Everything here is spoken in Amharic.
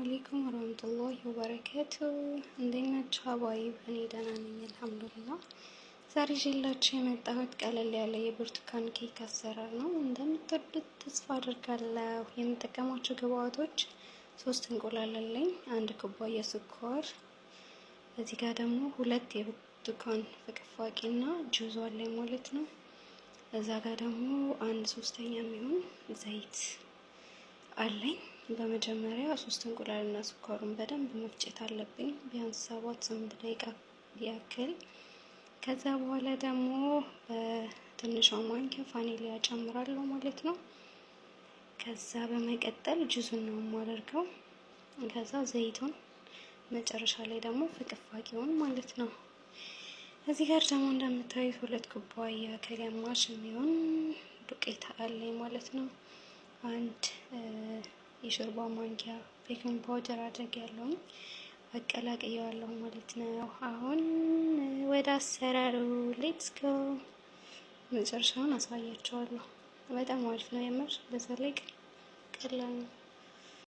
አለይኩም ወረህመቱላሂ ወበረካቱ። እንዴት ናችሁ ሀባይብ? እኔ ደህና ነኝ አልሐምዱሊላህ። ዛሬ ይዤላችሁ የመጣሁት ቀለል ያለ የብርቱካን ኬክ አሰራር ነው። እንደምትወዱት ተስፋ አድርጋለሁ። የምጠቀማቸው ግብአቶች 3 እንቁላል አለኝ፣ 1 ኩባያ ስኳር፣ እዚህ ጋር ደግሞ 2 የብርቱካን ፍቅፋቂና ጁዝ አለኝ ማለት ነው። እዛ ጋር ደግሞ 1/3 የሚሆን ዘይት አለኝ። በመጀመሪያ 3 እንቁላልና ስኳሩን በደንብ መፍጨት አለብኝ፣ ቢያንስ 7 8 ደቂቃ ያክል። ከዛ በኋላ ደግሞ በትንሿ ማንኪያ ቫኒሊያ ጨምራለሁ ማለት ነው። ከዛ በመቀጠል ጁዙን ነው የማደርገው። ከዛ ዘይቱን፣ መጨረሻ ላይ ደግሞ ፍቅፋቂውን ማለት ነው። እዚህ ጋር ደግሞ እንደምታዩት 2 ኩባያ ከግማሽ የሚሆን ዱቄት አለኝ ማለት ነው። 1 የሾርባ ማንኪያ baking powder አድርጌያለሁኝ፣ አቀላቅየዋለሁ ማለት ነው። አሁን ወደ አሰራሩ let's go። መጨረሻውን አሳያቸዋለሁ። በጣም አሪፍ ነው የምር፣ በዛ ላይ ቀላል ነው።